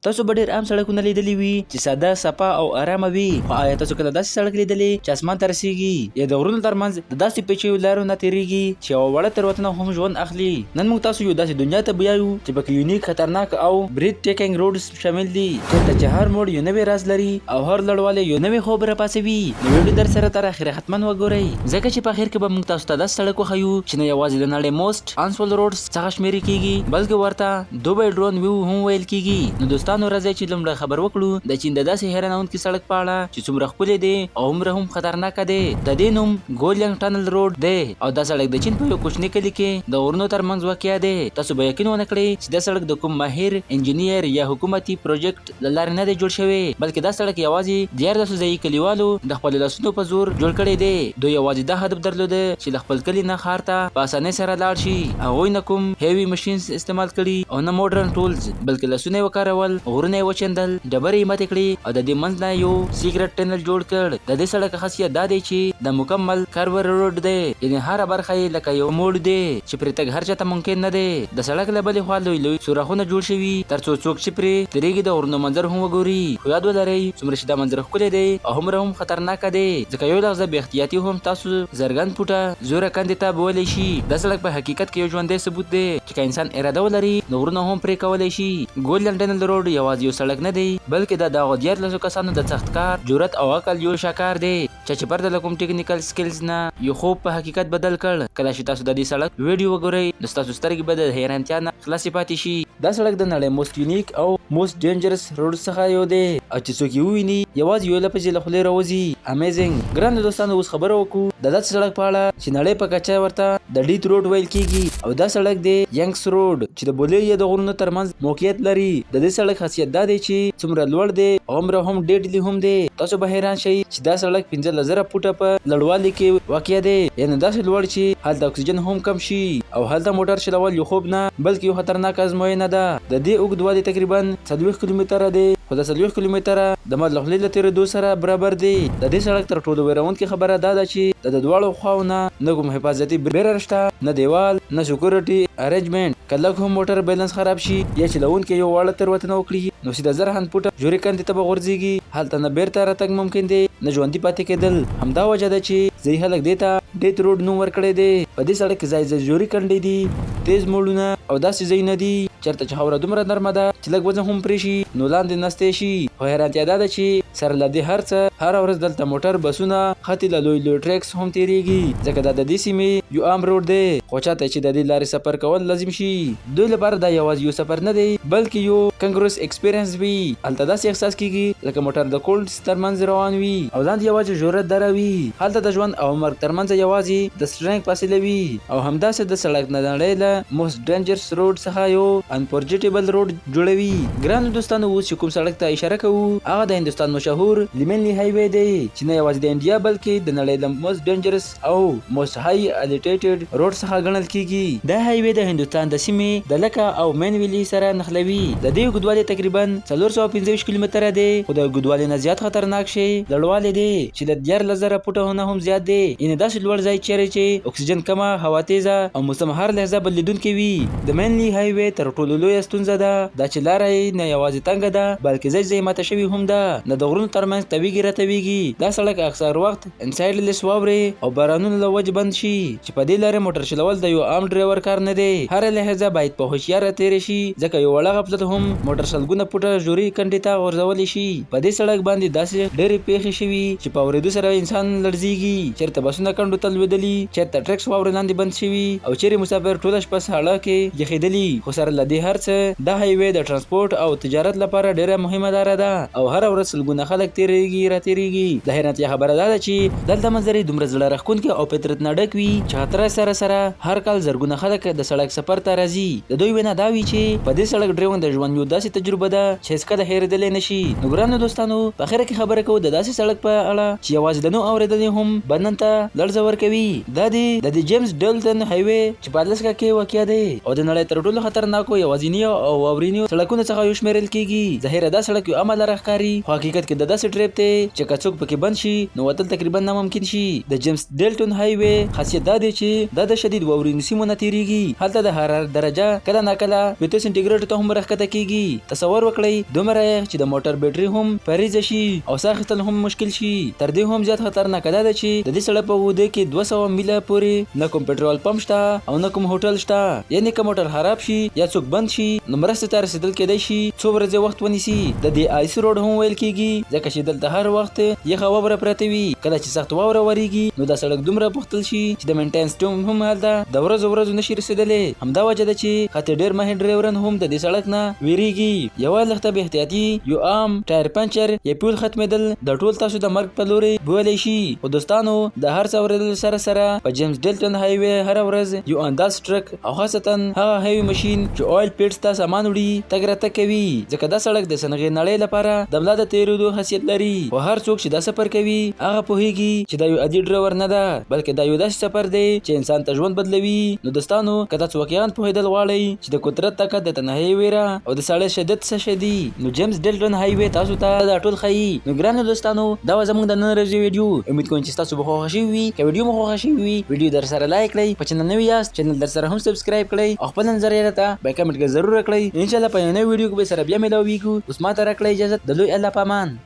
تاسو به ډېر عام سړکونه لیدلي وي چې ساده، صفا او ارامه وي، خو آیا تاسو کله داسې سړک لیدلی چې اسمان ته رسیږي یا د غرونو ترمنځ د داسې پیچیو لارو نه تیریږي چې یوه وړه تېروتنه هم ژوند اخلي؟ نن موږ تاسو یو داسې دنیا ته بیایو چې پکې یونیک، خطرناک او بریت ټیکنګ روډز شامل دي، چېرته چې هر موړ یو نوی راز لري او هر لوړوالی یو نوی خوب راپاڅوي. نو ویډیو درسره تر اخره حتما وګورئ، ځکه چې په اخر کې به موږ تاسو ته داسې سړک وښیو چې نه یوازې د نړۍ موسټ انسول روډز څخه شمیرې کیږي، بلکې ورته دوبۍ ډرون ویو هم ویل کیږي. نو دوستانو راځئ چې لومړی خبر وکړو د چین د داسې حیرانونکي سړک په اړه چې څومره ښکلی دی او هومره هم خطرناکه دی. د دې نوم ګولیانګ ټنل روډ دی او دا سړک د چین په یو کوچني کلي کې د غرونو تر منځ واقع دی. تاسو به یقین ونه کړئ چې دا سړک د کوم ماهر انجنیر یا حکومتي پروجیکټ له لارې نه دی جوړ شوی، بلکې دا سړک یوازې 13 ځايي کلیوالو د خپلو لاسونو په زور جوړ کړی دی. دوی یوازې دا هدف درلود چې له خپل کلي نه ښار ته په اسانۍ سره لاړ شي. هغوی نه کوم هیوي مشینز استعمال کړي او نه موډرن ټولز، بلکې لاسونه یې وکارول، غرونه یې وچیندل، ډبرې یې ماتې کړې او د دې منځ نه یو سیکرټ ټنل جوړ کړ. د دې سړک خاصیت دا دی چې دا مکمل کرور روډ دی، یعنې هره برخه یې لکه یو موړ دی چې پرې تګ هر چاته ممکن نه دی. د سړک له بلې خوا لوی لوی سوراخونه جوړ شوي ترڅو څوک چې پرې تېرېږي د غرونو منظر هم وګوري. خو یاد ولرئ، څومره چې دا منظر ښکلی دی او هومره هم خطرناکه دی، ځکه یو لحظه بې احتیاطي هم تاسو زرګن فوټه ژوره کندې ته بولی شي. دا سړک په حقیقت کې یو ژوندی ثبوت دی چې که انسان اراده ولري نو غرونه هم پرې کولی شي. ګولډن ټنل روډ یوازې یو سړک نه دی، بلکې دا د هغو 13 کسانو د سخت کار، جرات او عقل یو شاهکار دی چا چې پرته له کوم ټیکنیکل سکلز نه یو خوب په حقیقت بدل کړ. کله چې تاسو د دې سړک ویډیو وګورئ نو ستاسو سترګې به د حیرانتیا نه خلاصې پاتې شي. دا سړک د نړۍ موسټ یونیک او موسټ ډینجرس روډز څخه یو دی او چې څوک یې وویني یوازې یو لفظ یې له خولې راوځي، امیزنګ. ګرانو دوستانو اوس خبره وکړو د داسې سړک په اړه چې نړۍ په کچه ورته د ډیت روډ ویل کیږي او دا سړک دی ینکس روډ چې د بولیویا د غرونو ترمنځ موقعیت لري. د دې سړک خاصیت دا دی چې څومره لوړ دی هغومره هم ډیډلي هم دی. تاسو به حیران شئ چې دا سړک 15,000 فوټه په لوړوالي کې واقع دی، یعنې داسې لوړ چې هلته اکسیجن هم کم شي او هلته موټر چلول یو خوب نه بلکې یو خطرناک ازموینه ده. د دې اوږدوالی تقریبا 40 کیلومتره دی، خو دا 40 کیلومتره د مر له خولې له تېرېدو سره برابر دی. د دې سړک تر ټولو وېروونکې خبره دا ده چې د دواړو خواو نه نه کوم حفاظتي بیرر شته، نه دیوال، نه سکیورټي ارینجمنټ. که لږ هم موټر بیلنس خراب شي یا چلوونکی یو واړه تېروتنه وکړي نو سیده زرهن فوټه ژورې کندې ته به غورځېږي. هلته نه بېرته راتګ ممکن دی نه ژوندي پاتې کېدل. همدا وجه ده چې ځايي خلک دې ته ډیت روډ نوم ورکړی دی. په دې سړک کې ځای ځای ژورې کنډې دي، تېز موړونه او داسې ځایونه دي چېرته چې خاوره دومره نرمه ده چې لږ وزن هم پرې شي نو لاندې نستی شي. خو حیرانتیا دا ده چې سره له دې هر څه هره ورځ دلته موټر، بسونه، حتی له لوی لوی ټریکس هم تېرېږي، ځکه دا د دې سیمې یو عام روډ دی. خو چاته چې د دې لارې سفر کول لازم شي، دوی لپاره دا یوازې یو سفر نه دی، بلکې یو کنګروس ایکسپیرینس وي. هلته داسې احساس کېږي لکه موټر د کولډز ترمنځ روان وي او لاندې یوازې ژوره دره وي. هلته د ژوند او مرګ ترمنځ یوازې د سټرینګ فاصله وي او همداسې د سړک نه د نړۍ له موسټ ډینجرس روډ څخه یو انفورجیټیبل روډ جوړوي. ګرانو دوستانو اوس چې کوم سړک ته اشاره کوو هغه د هندوستان مشهور لیمنلي های وی دی چې نه یوازې د انډیا بلکې د نړۍ له موسټ ډینجرس او موسټ های الیټیټډ روډ څخه ګڼل کیږي. دا های وی د هندوستان د سیمې د لکه او مین ویلي سره نښلوي. د دې اوږدوالی تقریبا 425 کیلومتره دی خو د اوږدوالي نه زیات خطرناک شی لوړوالی دی چې له 13,000 فوټو نه هم زیات دی، یعنې داسې لوړ ځای چیرې چې اکسیجن کمه، هوا تیزه او موسم هر لحظه بدلیدونکی وي. د مینلي های وی تر ټولو لویه ستونزه ده دا چې لاره یې نه یوازې تنګه ده بلکې ځای ځای ماته شوې هم ده، نه د غرونو ترمنځ تاویږي راتاویږي. دا سړک اکثر وخت انسایډلیس واورې او بارانونو له وجې بند شي چې په دې لارې موټر چلول د یو عام ډرایور کار نه دی. هره لحظه باید په هوښیاره تېره شي ځکه یو وړه غفلت هم موټر سلګونه فوټه ژورې کنډې ته غورځولی شي. په دې سړک باندې داسې ډېرې پېښې شوي چې په اورېدو سره انسان لړزېږي. چېرته بسونه کنډو ته لوېدلي، چېرته ټرکس واورې لاندې بند شوي او چېرې مسافر ټوله شپه ساړه کې یخېدلي. خو سره له دې هر څه دا های وې د ټرانسپورټ او تجارت لپاره ډېره مهمه لاره ده او هره ورځ سلګونه خلک تېرېږي راتېرېږي. د حیرانتیا خبره دا ده چې دلته منظرې دومره زړه راښکونکې او فطرت نه ډک وي چې خطر سره سره هر کال زرګونه خلک د سړک سفر ته راځي. د دوی وینا دا وي چې په دې سړک ډریونګ د ژوند یو داسې تجربه ده چې هېڅکله هېرېدلی نه شي. نو ګرانو دوستانو په اخره کې خبره کوو د داسې سړک په اړه چې یوازې د نوم اورېدل یې هم بدن ته لړزه ورکوي. دا دی د دې جیمز ډلټن های وې چې په الاسکا کې واقع دی او د نړۍ تر ټولو خطرناکو یوازینیو او واورینیو سړکونو څخه یو شمېرل کېږي. ظاهره دا سړک یو عامه لاره ښکاري خو حقیقت کې دا داسې ټریپ دی چې که څوک پکې بند شي نو وتل تقریبا ناممکن شي. د جیمز ډیلټون های وې خاصیت دا دی چې دا د شدید واورینو سیمو نه تیریږي. هلته د حرارت درجه کله ناکله 50 سنټي ګریډ ته هم راښکته کیږي. تصور وکړئ، دومره یخ چې د موټر بیټري هم فریزه شي او ساه اخیستل هم مشکل شي. تر دې هم زیات خطرناکه دا ده چې د دې سړک په اوږدو کې 200 میله پورې نه کوم پټرول پمپ شته او نه کوم هوټل شته. یعنې که موټر خراب شي یا څوک بند شي نو مرستې ته رسیدل کیدای شي څو ورځې وخت ونیسي. د دې آیس روډ هم ویل کیږي ځکه چې دلته هر وخت یخه واوره پرته وي. کله چې سخت واوره وریږي نو دا سړک دومره پوښتل شي چې د مینټینس ټیم هم هلته د ورځو ورځو نشي رسیدلی. همدا وجه ده چې حتی ډیر ماهر ډرایوران هم د دې سړک نه ویریږي. یوه لښته بې احتیاطي، یو عام ټایر پنچر یا پیول ختمیدل د ټول تاسو د مرګ په لوري بیولی شي. خو دوستانو، د هر څه اوریدلو سره سره په جیمز ډیلټن های وې هره ورځ یو انداز ټرک او خاصتا هغه هیوي ماشین چې اویل پیټس ته سامان وړي تګ راتګ کوي، ځکه دا سړک د صنعتي نړۍ لپاره د ملا د تیریدو حیثیت لري. خو هر څوک چې دا سفر کوي هغه پوهیږي چې دا یو عادي ډرایور نه ده، بلکې دا یو داسې سفر دی چې انسان ته ژوند بدلوي. نو دوستانو، که تاسو واقعا پوهیدل غواړئ چې د قدرت طاقت، د تنهایۍ ویره او د سړې شدت څه شی دي، نو جیمز ډیلټون های وې تاسو ته دا ټول ښیي. نو ګرانو دوستانو، دا وه زموږ د نن ورځې ویډیو. امید کوم چې تاسو به خوښه شوي وي. که ویډیو مو خوښه شوي وي، ویډیو در سره لایک کړئ، په چینل نوي یاست چینل در سره هم سبسکرایب کړئ او خپل نظر یې راته په کمنټ کې ضرور کړئ. ان شاء الله په یو نوې ویډیو کې به سره بیا ملاویږو. اوس ماته راکړئ اجازه، د لوی الله په امان.